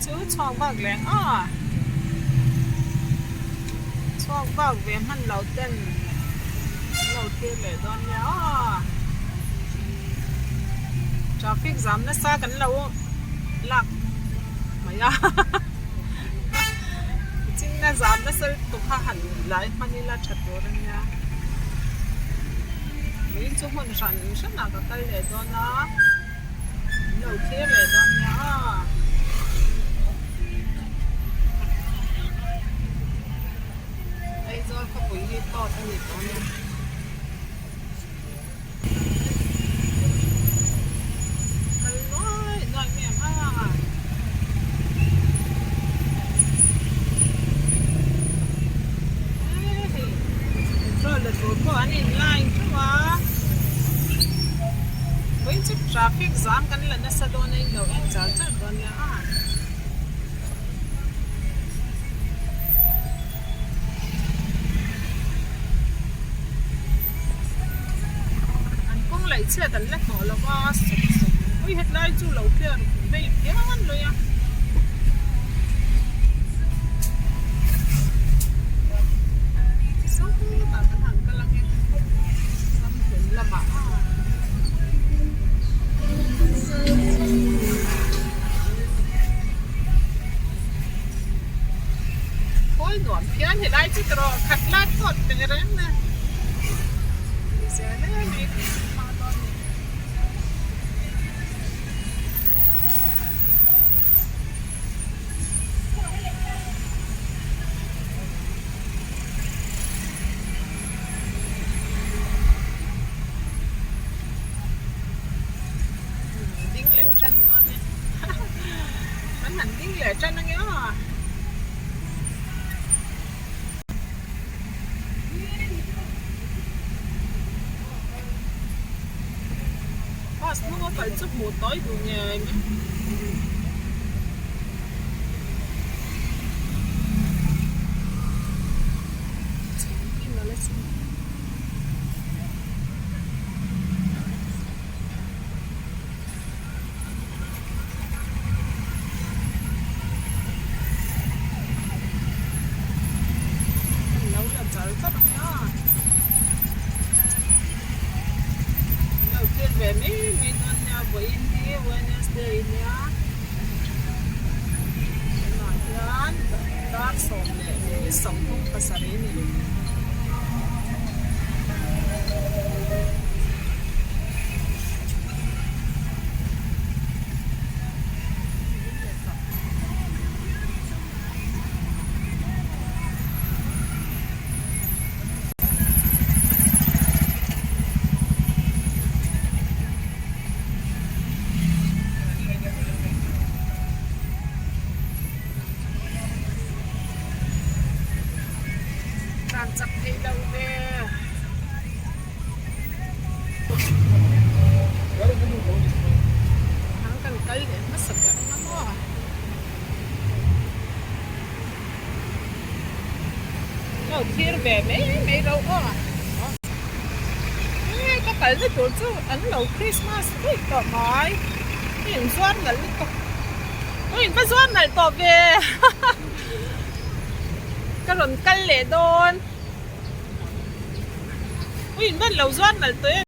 chu chhuak vak leh a chhuak vak ve hman lo ten an lo thlir leh dawn nia aw traffic zam nasa kan lo lak mai a chinna zam nasa lutuk kha han lai hman ila tha tur a nia vawiin chu hmun hran hranah ka kal leh dawn a. An lo thlir leh dawn nia aw. Aizawl khawpui hi tawt a ni tawh nia. Kal nuai nuai mai ang a. Hei petrol la tur pawh an in line theuh a. Vawiin chu traffic zam kan la nasa dawn a in lo en char char dawn nia a. An kawng laih chhiat an la hnawh lo va sawp sawp ui hetlai chu lo clear vei phian lui a. Sawtah kan han kal ange ramhlun lamah a. Khawi nuam phian helai chu tawh khat lai phawt teh reng a zel em mai kan hma dawn a ni. Ding leh tan dawn e kan han ding leh tan ange aw. Bus hnung a kal chu hmuh tawi duh ngei mai. Kan lo la char char ang a. Kan lo thlir ve mai mai dawn nia vawiin hi Wednesday nia tunah hian dar 17 a ni. Tlan chak thei lo ve. Thang kan kal leh hmasa ber ang a maw. Lo thlir ve mai mai lo aw. He ka kalna tur chu an lo Christmas daih tawh mai. Hei in zuar nalh lutuk. Aw in va zuar nalh tawh ve. Ka rawn kal leh dawn. Aw in van lo zuar nalh tawh em.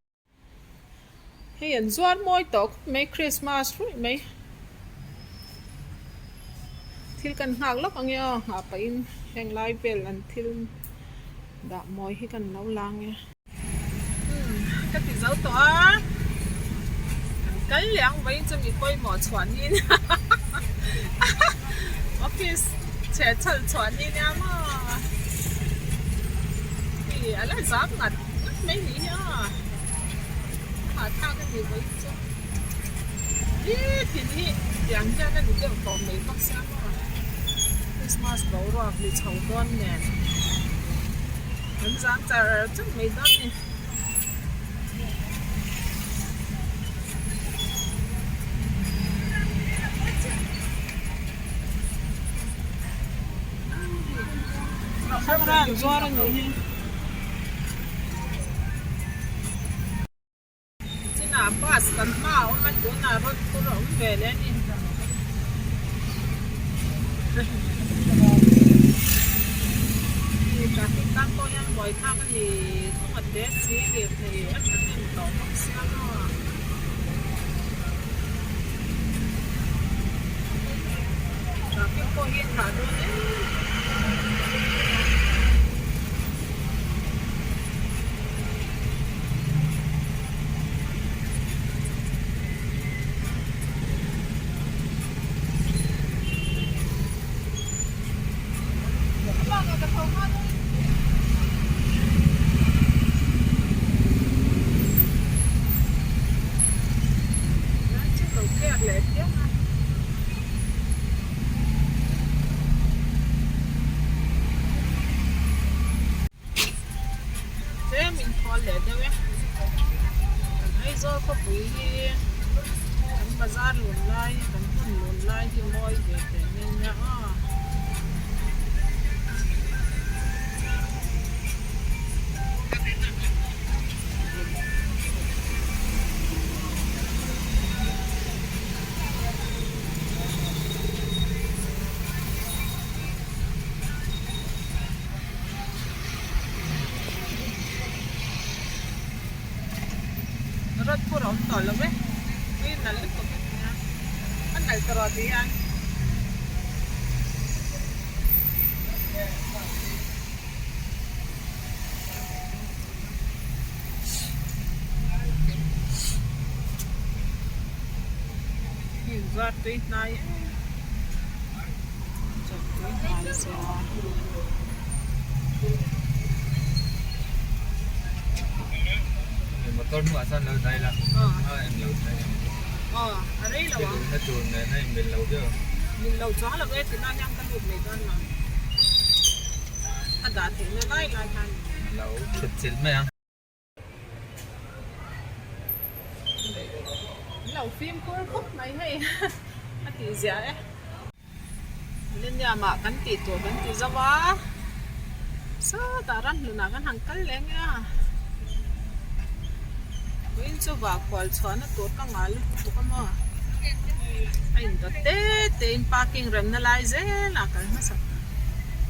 Hei an zuar mawi tawh khawp mai Christmas ruih mai. Thil kan nghak lawk ang e aw nghah pahin heng lai vel an thil dah mawi hi kan lo la ang e. Umm ka ti zo tawh a kan kal leh ang vawiin chu mi pawimawh chhuah ni nia office chheh chhal chhuah ni nia maw hei a la zam ngat ngat mai ni hi a hahthlak a ni vawiin chu. Hi thil hi tiang hian a ni deuh tawh mai bawk sia maw Christmas boruak ni chho dawn nen an zam char char mai dawn a ni. Camera an zuar a nih hi. Chinah bus kan hma a awm a tunah rawn tur a awm ve leh a ni. Hei traffic tan pawh hian buai thlak a ni kawng a te si lirthei a thahnem tawh bawk sia maw. Traffic pawh hi a thah dawn em. Tlem in khawl leh deuh e. Kan Aizawl khawpui hi kan bazar lun lai kan hmun lun lai hi mawi ve teh mai nia aw. Rat phur a awm tawh lo e ui nalh lutuk a nia a nalh tawh rawh tih hian. Hei zuar tui hnai em chaw tui hnai zia. Motor hnungah chuan lo dai la a eng lo dai ang aw a rei lo ang na tur nen a inmil lo deuh mil lo chuang lo e tilai hian ka lut mai dawn lo a dah theihna lai lai khan lo thut chilh mai ang. Lo fimkhur khawp mai hei a tih ziah e. Millennium ah kan tih tur kan ti zo a, sawtah ramhlunah kan han kal leh nge a. Vawiin chu vahkhual chhuahna tur ka ngah lutuk a maw. A indawt te te in parking remna lai zelah kal hmasa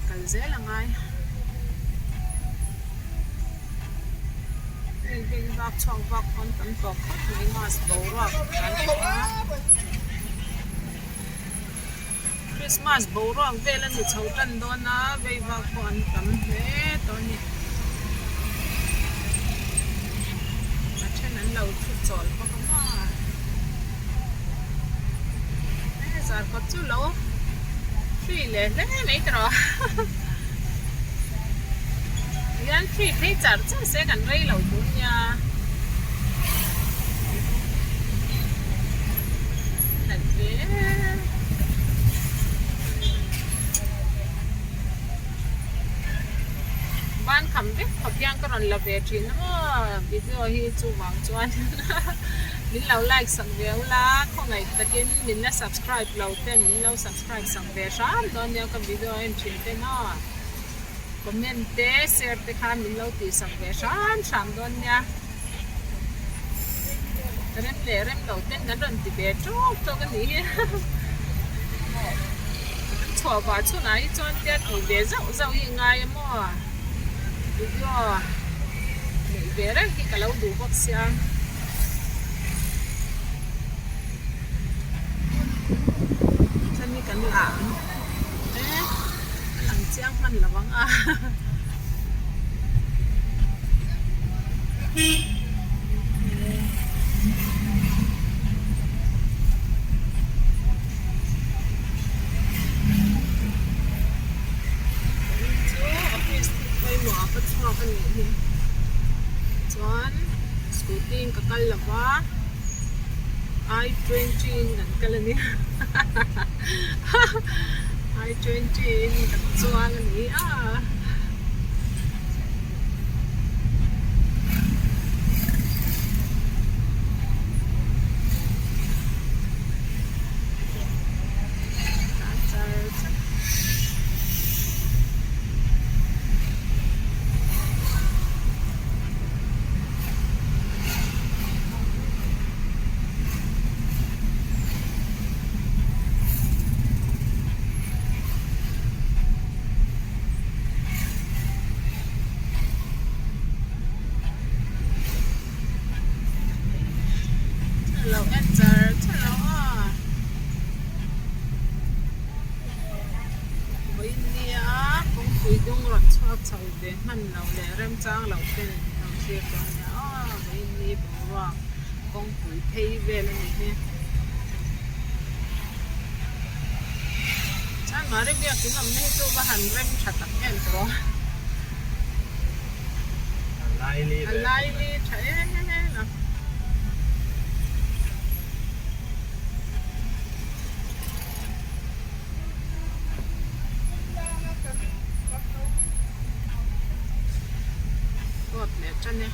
kal zel a ngai. Heng heng vak chhuak vak pawn tam tawh khawp mai mass boruak kan hmu a Christmas boruak vel a ni chho tan dawn a vei vak pawh an tam hle tawh a ni a then an lo thu chawl bawk a maw he zarkawt chu lo free leh hle mai ta rawh. Hian free phei char char se kan rei lo tur nia. Nalh ve Ban kham vek khawp hian ka rawn la ve thin a maw video hi chuvang chuan min lo like sak ve ula khawngaih takin min la subscribe lo ten min lo subscribe sak ve hram dawn nia ka video en thin ten aw. Comment te share te kha min lo tih sak ve hram hram dawn nia. Rem leh rem lo ten kan rawn ti ve tawk tawk a nih hi. Kan chhuah vah chhunah hi chuan tia tih ve zauh zauh hi ngai a maw. Video neih ve reng hi ka lo duh bawk sia. Thlan hi kan la ang e. A lang chiang hman lo ang a. Chu office pawimawh ah ka chhuak a nih hi. Chuan scooty in ka kal lo va i twenty in kan kal a ni. I twenty in kan chuang a ni a. ve hman lo leh remchang lo ten lo thlir dawn nia aw vawiin ni boruak kawngpui phei vel a ni hi. Chuan Mari biakin awmna hi chu va han rem tha tak em tawh a. A laili tha em em a. Kawt leh tan e.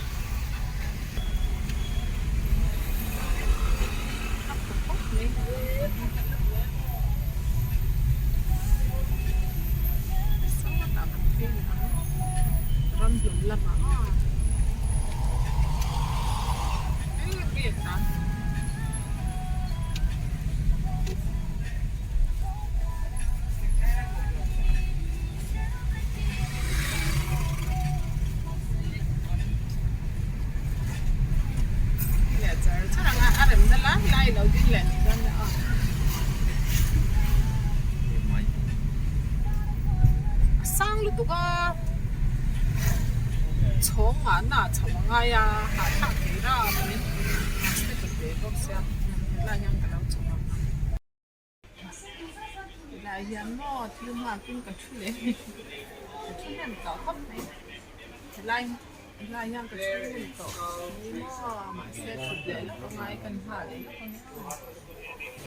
Ramhlun lamah leh char char ang a a remna lai lai lo ding leh nih dawn a a sang lutuk a chhawng ah na chho a ngai a hahthlak thei ram mai step a te bawk sia helai hian ka lo chho ang. Helai hian maw thil nghakin ka thu leh ka thu hnem tawh khawp mai helai helai hian ka thu ngun tawh ni maw mahse thut leh lawk a ngai kan nghah leh lawk a nia.